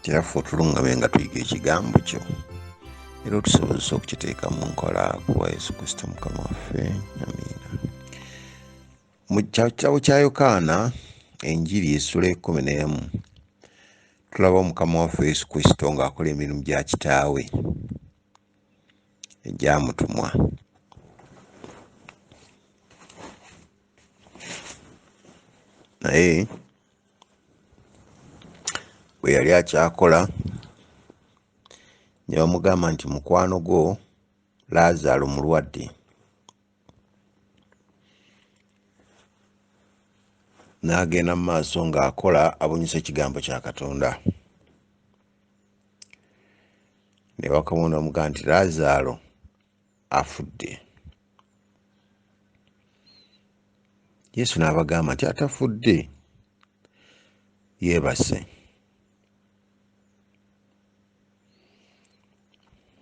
Kiraffe otulungamye nga tuyiga ekigambo kyo, era otusobozesa okukiteeka mu nkola kuwa Yesu Kristo Mukama waffe. Amiina. Mu kitabo kya Yokaana enjiri essula 11 tulaba Omukama waffe Yesu Kristo ng'akola emirimu gya kitaawe egyamutumwa. Naye bwe yali akyakola ne bamugamba nti mukwano gwo Laazaalo mulwadde. N'agenda mu maaso ng'akola abunyisa ekigambo kya Katonda. Ne bakabona bamugamba nti Laazaalo afudde. Yesu n'abagamba nti atafudde yeebase.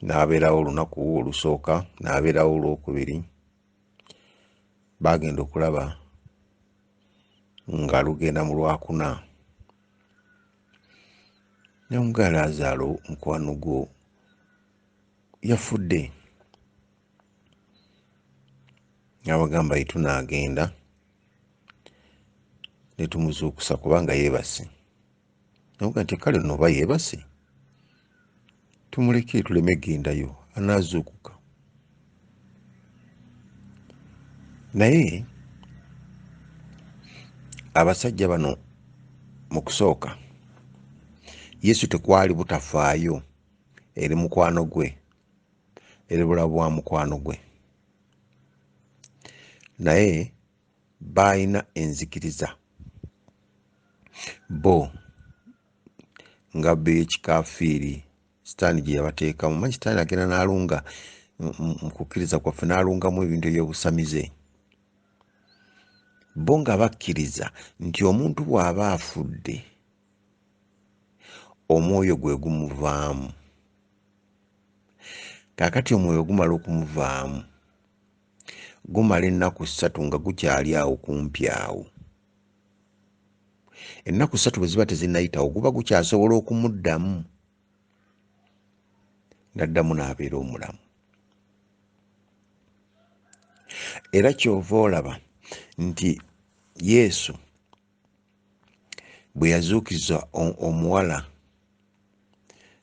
N'abeerawo olunaku olusooka, n'abeerawo olwokubiri. Baagenda okulaba nga lugenda mu lwakuna. Ne bamugamba Laazaalo mukwano gwo yafudde. N'abagamba ye tunaagenda ne tumuzuukusa kubanga yeebase. N'amugamba nti kale nno oba yeebase tumuleke tuleme gendayo, anaazuukuka. Naye abasajja bano mu kusooka Yesu tekwali butafaayo eri mukwano gwe, eri bulamu bwa mukwano gwe, naye baalina enzikiriza bo nga bo ey'ekikaafiiri Sitaani gye yabateekamu. Manyi Sitaani agenda n'alunga mu kukkiriza kwaffe, n'alungamu ebintu eby'obusamize. Bo nga bakkiriza nti omuntu bw'aba afudde omwoyo gwe gumuvaamu. Kaakati omwoyo gumala okumuvaamu, gumala ennaku 3 nga gukyali awo kumpi awo. Ennaku 3 bwe ziba tezinnayitawo guba gukyasobola okumuddamu n'addamu n'abeera omulamu. Era ky'ova olaba nti Yesu bwe yazuukiza omuwala,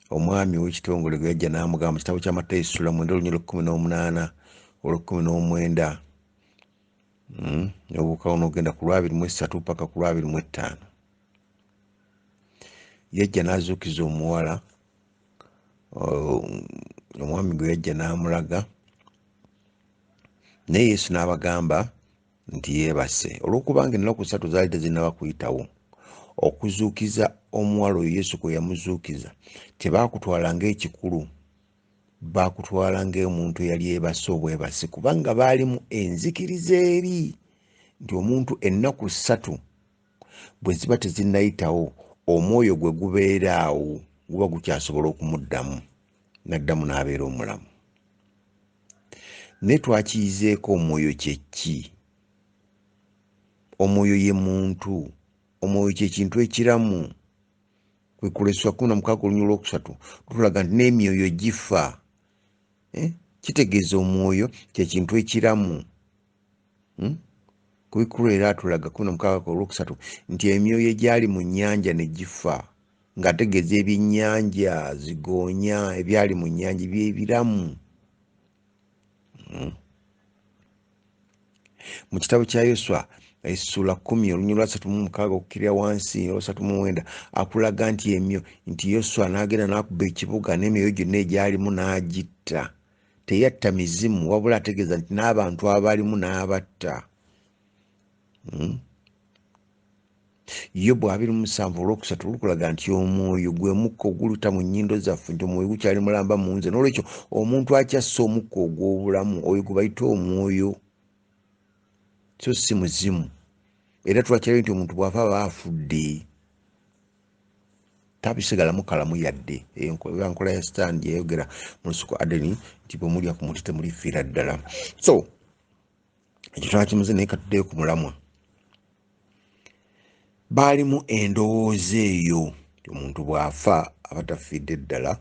omwami ow'ekitongole gwe yajja n'amugamba mu kitabo kya Matayo essula 9 olunyiriri lw'ekkumi n'omunaana olw'ekkumi n'omwenda, n'obuukawo n'ogenda ku lwabiri mu esatu paka ku lwabiri mu ettaano. Yajja n'azuukiza omuwala, omwami gwe yajja n'amulaga, naye Yesu n'abagamba nti yeebase. Olw'okubanga ennaku 3 zaali tezinnaba kuyitawo, okuzuukiza omuwala oyo Yesu kwe yamuzuukiza tebaakutwala ng'ekikulu, baakutwala ng'omuntu eyali yeebase obwebase, kubanga baalimu enzikiriza eri nti omuntu ennaku 3 bwe ziba tezinnayitawo omwoyo gwe gubeera awo guba gukyasobola okumuddamu n'addamu n'abeera omulamu. Naye twakiyizeeko omwoyo kye ki? Omwoyo ye muntu, omwoyo kye kintu ekiramu. Kwe kuleswa 16 olunyiriri olwokusatu lutulaga nti n'emyoyo gifa. Kitegeeza omwoyo kye kintu ekiramu. Kubikkulwa era atulaga 16 olwokusatu nti emyoyo egyali mu nnyanja ne gifa, ng'ategeeza ebyennyanja zigoonya ebyali mu nnyanja by'ebiramu. Mu kitabo kya Yoswa essula 10 olunyiriri lwa 36 okukkirira wansi olwa 39 akulaga nti emyo nti Yoswa n'agenda n'akuba ekibuga n'emyoyo gyonna egyalimu n'agitta. Teyatta mizimu, wabula ategeeza nti n'abantu abalimu n'abatta. Yobu 27 olwokusatu lukulaga nti omwoyo gwe mukka oguluyita mu nnyindo zaffe, nti omwoyo gukyali mulamba mu nze. N'olwekyo omuntu akyassa omukka ogw'obulamu oyo gwe bayita omwoyo, so si muzimu. Era twakirabye nti omuntu bw'afa aba afudde, tabisigalamu kalamu yadde. Eyo nkola ya Sitaani gye yayogera mu lusuku Adeni nti bwe mulya ku muti temulifiira ddala. So ekyo twakimaze, naye katuddeyo ku mulamwa. Baalimu endowooza eyo Omuntu bw'afa aba tafiidde ddala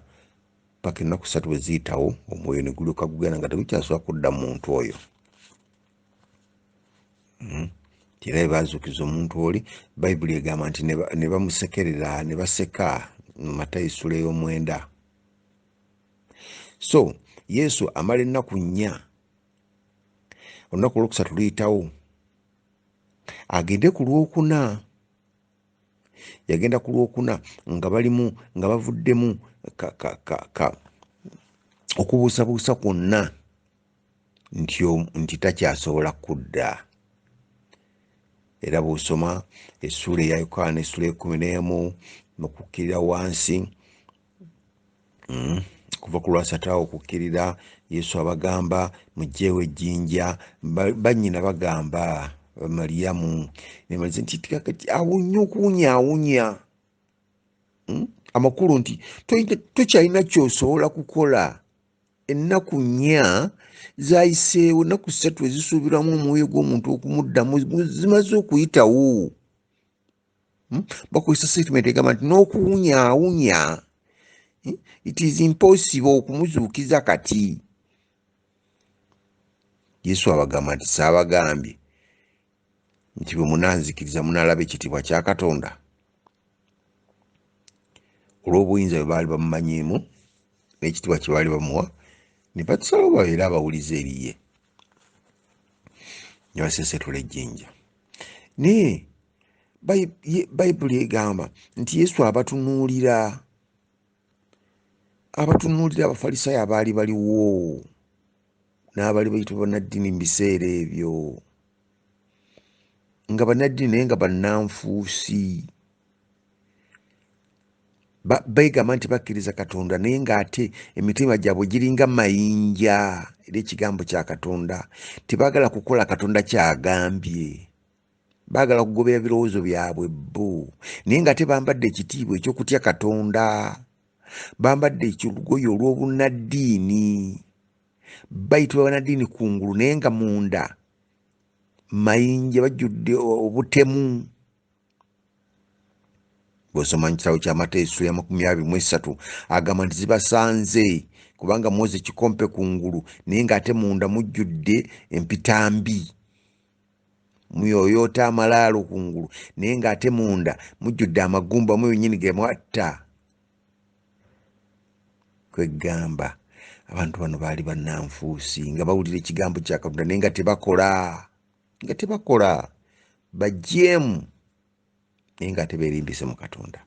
paka ennaku 3 bwe ziyitawo, omwoyo ne gulyoka gugenda nga tegukyasobola kudda mu muntu oyo. Era bwe baazuukiza omuntu oli, Bayibuli egamba nti ne bamusekerera, ne baseka mu Matayo essula ey'omwenda. So Yesu amala ennaku 4, olunaku olwokusatu luyitawo, agende ku lwokuna. Yagenda ku lwokuna nga balimu, nga bavuddemu okubuusabuusa kwonna nti takyasobola kudda. Era bw'osoma essuula eya Yokaana essula ekkumi n'emu okukkirira wansi, kuva ku lwasatu awo okukkirira, Yesu abagamba muggyeewo ejjinja, bannyina bagamba Mariyamu ne Mariza nti awunya okuwunyaawunya. Amakulu nti tokyalina ky'osobola kukola. Ennaku 4 zayiseewo, ennaku 3 ezisuubirwamu omwoyo gw'omuntu okumuddamu zimaze okuyitawo. Bakozesa statement egamba nti n'okuwunyaawunya, it is impossible okumuzuukiza kati. Yesu abagamba nti saabagambye nti bwe munanzikiriza munaalaba ekitiibwa kya Katonda. Olw'obuyinza bwe baali bamumanyiimu n'ekitiibwa kye baali bamuwa, ne batusalawo babeere abawulize eri ye, ne basesetula ejjinja. Naye Bayibuli egamba nti Yesu abatunuulira, abatunuulira Abafalisaayo abaali baliwo n'abaali bayitibwa bannaddiini mu biseera ebyo, nga bannaddiini naye nga bannanfuusi. Beegamba nti bakkiriza Katonda naye ng'ate emitima gyabwe giringa mayinja eri ekigambo kya Katonda. Tebaagala kukola Katonda ky'agambye, baagala kugobera birowoozo byabwe bo, naye ng'ate bambadde ekitiibwa eky'okutya Katonda, bambadde ekirugoye olw'obunnaddiini, bayitibwa bannaddiini kungulu naye nga munda mayinja, bajjudde obutemu. Bw'osoma mu kitabo kya Matayo essula ya 23 agamba nti zibasanze kubanga mwoza ekikompe kungulu naye ng'ate munda mujjudde empitambi, muyooyoota amalaalo kungulu naye ng'ate munda mujjudde amagumba mwe bennyini ge mwatta. Kwegamba abantu bano baali bannanfuusi nga bawulira ekigambo kya Katonda naye nga tebakola, nga tebakola, bajeemu naye nga tebeerimbise mu Katonda.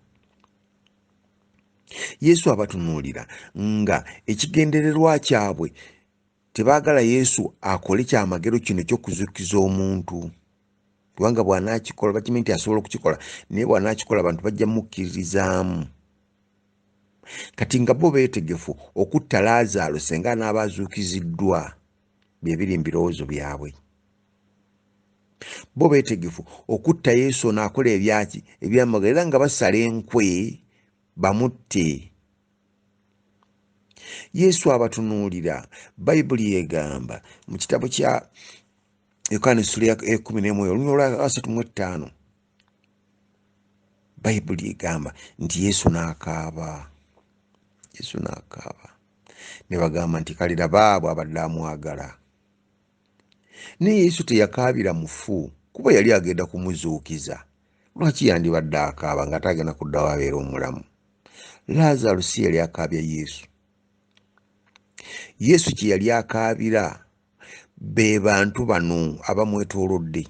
Yesu abatunuulira nga ekigendererwa kyabwe tebaagala Yesu akole kyamagero kino eky'okuzuukiza omuntu, kubanga bw'anaakikola bakimanyi nti asobola okukikola, naye bw'anaakikola abantu bajja mukkiririzaamu. Kati nga bo beetegefu okutta Laazaalo singa anaaba azuukiziddwa, bye biri mu birowoozo byabwe. Bo beetegefu okutta Yesu ono akola ebyaki ebyamagero, era nga basala enkwe bamutte. Yesu abatunuulira. Bayibuli egamba mu kitabo kya Yokaana essula ya 11 olunyiriri lwa 35, Bayibuli egamba nti Yesu n'akaaba, Yesu n'akaaba. Ne bagamba nti kale laba bw'abadde amwagala. Naye Yesu teyakaabira mufu, kuba yali agenda kumuzuukiza. Lwaki yandibadde akaaba nga tagenda kuddawo abeera omulamu? Laazaalo si yali akaabya Yesu. Yesu kye yali akaabira be bantu bano abamwetoolodde,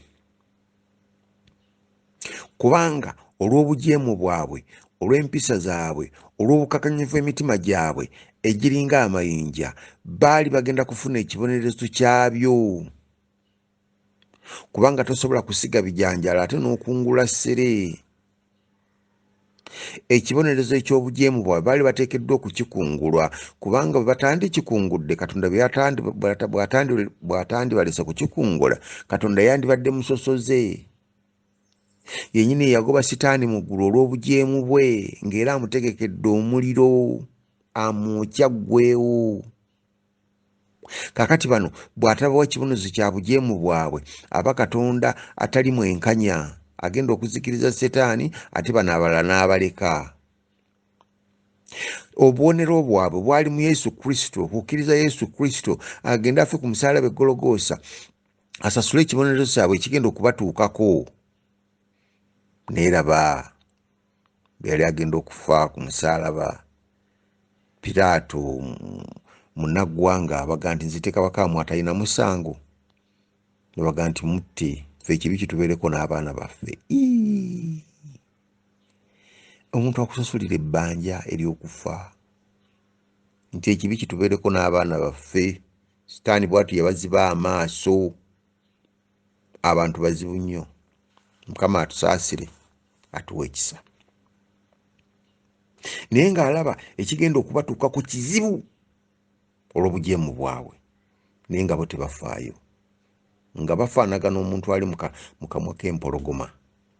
kubanga olw'obujeemu bwabwe, olw'empisa zaabwe, olw'obukakanyavu emitima gyabwe egiringa amayinja, baali bagenda kufuna ekibonerezo kyabyo. Kubanga tosobola kusiga bijanjaalo ate n'okungula ssere. Ekibonerezo eky'obujeemu bwabwe baali bateekeddwa okukikungulwa, kubanga bwe batandikikungudde, Katonda bw'atandibalese kukikungula, Katonda yandibadde musosoze. Yennyini yagoba Sitaani mu ggulu olw'obujeemu bwe, ng'era amutegekedde omuliro amwokya ggwewo. Kaakati bano bw'atabawa kibonerezo kya bujeemu bwabwe, aba Katonda atali mwenkanya, agenda okuzikiriza Setaani, ate bano abalala n'abaleka. Obubonero bwabwe bwali mu Yesu Kristo, okukkiriza Yesu Kristo agende afe ku musaalaba e Gologoosa asasule ekibonerezo kyabwe ekigenda okubatuukako. Naye laba bwe yali agenda okufa ku musaalaba, Piraato munnaggwanga abaga nti nzite kabaka wammwe atalina musango, ne baga nti mutte, ffe ekibi kitubeereko n'abaana baffe. Ii! Omuntu akusasulira ebbanja ery'okufa nti ekibi kitubeereko n'abaana baffe. Sitaani bw'atyo yabaziba amaaso. Abantu bazibu nnyo. Mukama atusaasire, atuwe ekisa. Naye ng'alaba ekigenda okubatuuka ku kizibu olw'obujeemu bwabwe, naye nga bo tebafaayo, nga bafaanagana omuntu ali mu kamwa k'empologoma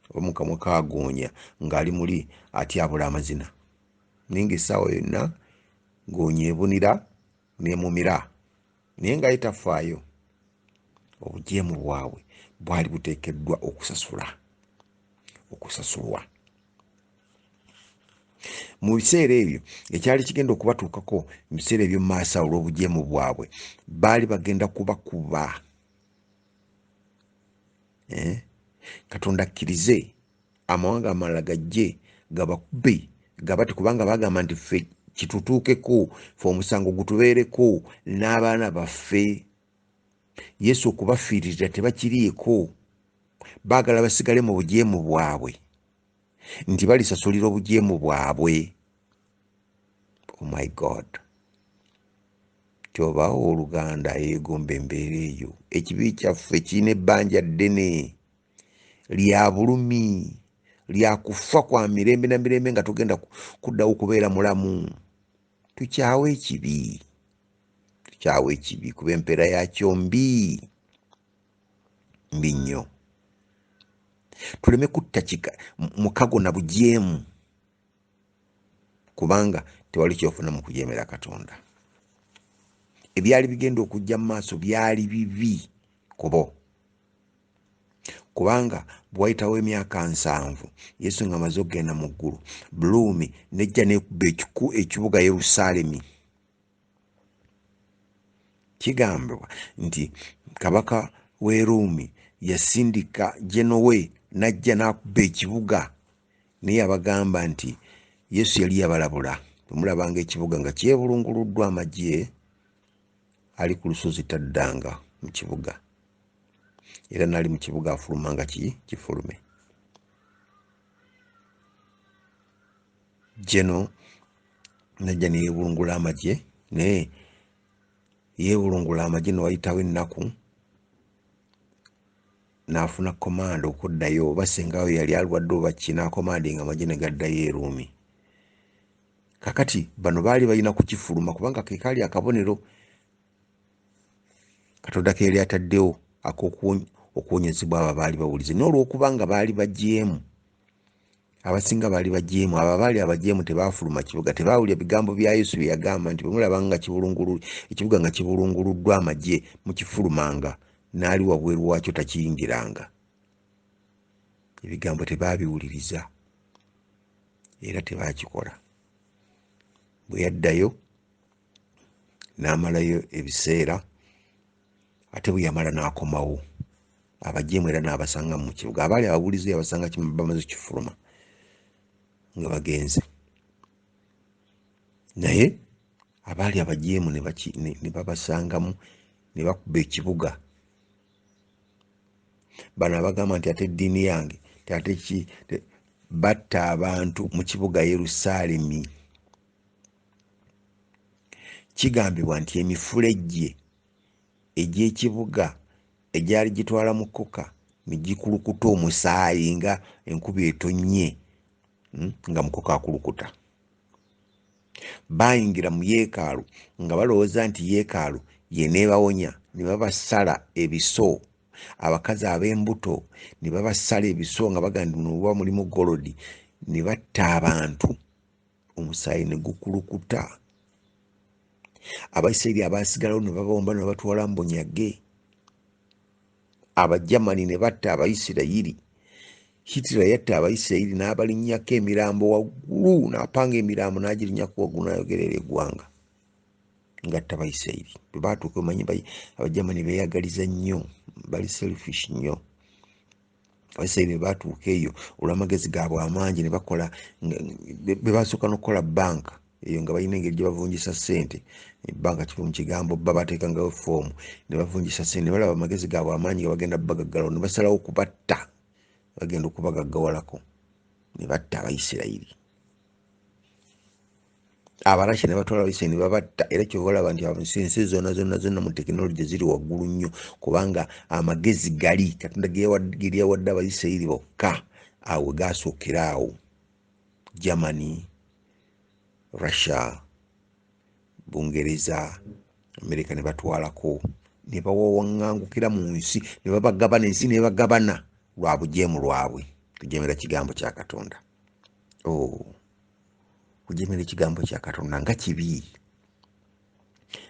oba mu kamwa k'agoonya ng'ali muli atyabula amazina, naye ng'essaawa yonna goonya ebunira n'emumira, naye nga ye tafaayo. Obujeemu bwabwe bwali buteekeddwa okusasulwa. Mu biseera ebyo ekyali kigenda okubatuukako mu biseera eby'omu maaso awo olw'obujeemu bwabwe, baali bagenda kubakuba. Katonda akkirize amawanga amalala gajje gabakube gabate, kubanga bagamba nti ffe kitutuukeko, ffe omusango gutubeereko n'abaana baffe. Yesu okubafiirira tebakiriiko, baagala basigale mu bujeemu bwabwe, nti balisasulira obujeemu bwabwe. Oh my God, kyobaawo oluganda eyeegomba embeera eyo. Ekibi kyaffe kirina ebbanja ddene lya bulumi, lya kufa kwa mirembe na mirembe, nga tugenda kuddawo kubeera mulamu. Tukyawe ekibi, tukyawe ekibi, kuba empeera yakyo mbi, mbi nnyo. Tuleme kutta mukago na bujeemu, kubanga tewali kyofuna mu kujeemera Katonda. Ebyali bigenda okujja mu maaso byali bibi ku bo, kubanga bwe wayitawo emyaka 70 Yesu ng'amaze okugenda mu ggulu, Ruumi n'ejja n'ekuba ekibuga Yerusaalemi. Kigambibwa nti kabaka w'e Ruumi yasindika Genowe n'ajja n'akuba ekibuga, naye yabagamba nti Yesu yali yabalabula, bwe mulabanga ekibuga nga kyebulunguluddwa amagye, ali ku lusozi taddanga mu kibuga, era n'ali mu kibuga afulumanga kifulume. Geno n'ajja ne yeebulungula amagye, naye yeebulungula amagye ne wayitawo ennaku n'afuna komanda okuddayo, oba singa we yali alwadde oba ki, n'akomandinga amagye ne gaddayo e Ruumi. Kaakati bano baali balina kukifuluma, kubanga ke kaali akabonero Katonda ke yali ataddewo okuwonyezebwa abo abaali bawulize. Naye olw'okubanga baali bajeemu, abasinga baali bajeemu, abo abaali abajeemu tebaafuluma kibuga, tebaawulira bigambo bya Yesu bye yagamba nti bwe mulaba nga ekibuga nga kibulunguluddwa amagye, mukifulumanga, n'ali wabweru waakyo takiyingiranga. Ebigambo tebaabiwuliriza era tebaakikola. Bwe yaddayo n'amalayo ebiseera, ate bwe yamala n'akomawo, abajeemu era n'abasanga mu kibuga. Abaali ababuulizi yabasanga bamaze kifuluma nga bagenze, naye abaali abajeemu ne babasangamu ne bakuba ekibuga. Bano abagamba nti ate eddiini yange, ate ki, batta abantu mu kibuga Yerusaalemi. Kigambibwa nti emifulejje egy'ekibuga egyali gitwala mukoka ne gikulukuta omusaayi nga enkuba etonnye, nga mukoka akulukuta. Baayingira mu yeekaalu nga balowooza nti yeekaalu yeneebawonya, ne babasala ebiso. Abakazi ab'embuto ne babasala ebiso nga bagamba nti muno buba mulimu golodi, ne batta abantu, omusaayi ne gukulukuta. Abayisirayiri abaasigalawo ne babawamba ne babatwala mu bunyage. Abajamani ne batta Abayisirayiri. Hitler yatta Abayisirayiri n'abalinnyako emirambo waggulu, n'apanga emirambo n'agirinnyako waggulu n'ayogerera eggwanga ng'atta Abayisirayiri. Bwe baatuuka omanyi Abajamani beeyagaliza nnyo, bali selfish nnyo. Abayisirayiri bwe baatuuka eyo olw'amagezi gaabwe amangi ne bakola, be basooka n'okukola banka eyo nga balina engeri gye bavunjisa ssente. Ebbanka kiva mu kigambo bba, bateekangawo foomu ne bavunjisa ssente, ne balaba amagezi gaabwe amangi nga bagenda bagaggalawo, ne basalawo okubatta, bagenda okubagaggawalako, ne batta Abayisirayiri. Abarasha ne batwala Abayisirayiri ne babatta. Era kyova olaba nti ensi zonna zonna zonna mu tekinologi ziri waggulu nnyo, kubanga amagezi gali Katonda ge yawadde Abayisirayiri bokka awo we gasookera awo. Germany, Russia, Bungereza, Amerika ne batwalako ne bawawaŋŋangukira mu nsi ne babagabana ensi ne bagabana lwa bujeemu lwabwe, kujeemera kigambo kya Katonda. Oh, kujeemera ekigambo kya Katonda nga kibi,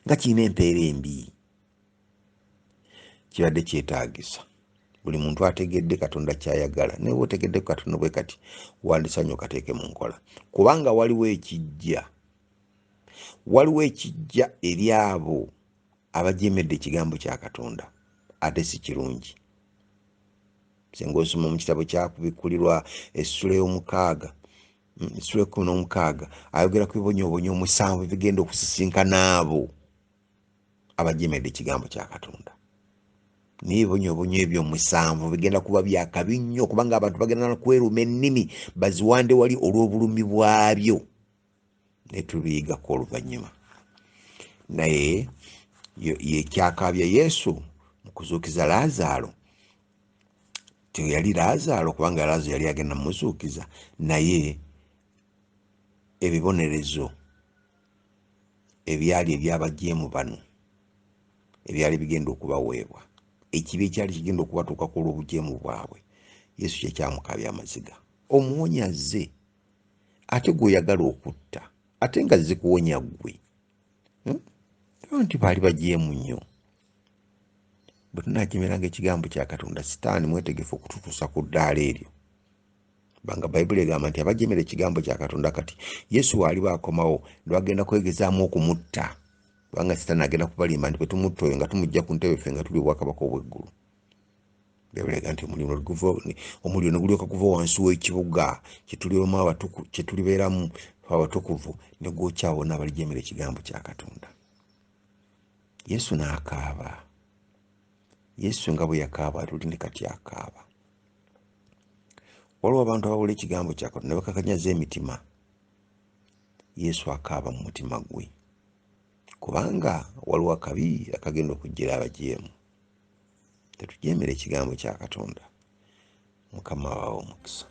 nga kirina empeera embi. Kibadde kyetaagisa buli muntu ategedde Katonda ky'ayagala. Naye bw'otegedde Katonda bwe kati, wandisanye okateeke mu nkola, kubanga waliwo ekijja, waliwo ekijja eri abo abajeemedde ekigambo kya Katonda, ate si kirungi. Singa osoma mu kitabo kya Kubikkulirwa essula ey'omukaaga, essula 16, ayogera ku bibonyoobonyo 7 ebigenda okusisinkana abo abajeemedde ekigambo kya Katonda. Naye ebibonyoobonyo ebyo 7 bigenda kuba bya kabi nnyo, kubanga abantu bagenda kweruma ennimi baziwande wali olw'obulumi bwabyo. Ne tubiyigako oluvannyuma. Naye yekyakaabya Yesu mu kuzuukiza Laazaalo. Teyali Laazaalo, kubanga Laazaalo yali agenda mumuzuukiza, naye ebibonerezo ebyali eby'abajeemu bano ebyali bigenda okubaweebwa, ekibi ekyali kigenda okubatuukako olw'obujeemu bwabwe, Yesu kye kyamukaabya amaziga. Omuwonya azze, ate gw'oyagala okutta, ate nga azze kuwonya ggwe. Nti baali bajeemu nnyo. Bwe tunaajemeranga ekigambo kya Katonda, Sitaani mwetegefu okututuusa ku ddaala eryo. Kubanga Bayibuli egamba nti abajeemera ekigambo kya Katonda, kati Yesu w'aliba akomawo lwagenda kwegezaamu okumutta, kubanga Sitaani agenda kubalimba nti bwe tumutta oyo nga tumujja ku ntebe ffe nga tuli obwakabaka obw'eggulu. Bayibuli egamba nti omuliro ne gulyoka guva wansi w'ekibuga kye tulibeeramu abatukuvu, ne gwokya bonna abalijeemera ekigambo kya Katonda. Yesu n'akaaba. Yesu nga bwe yakaaba, tuli ne kati akaaba. Waliwo abantu abawula ekigambo kya Katonda ne bakakanyaza emitima. Yesu akaaba mu mutima gwe, kubanga waliwo akabi akagenda okujjira abajeemu. Tetujeemera ekigambo kya Katonda. Mukama abawe omukisa.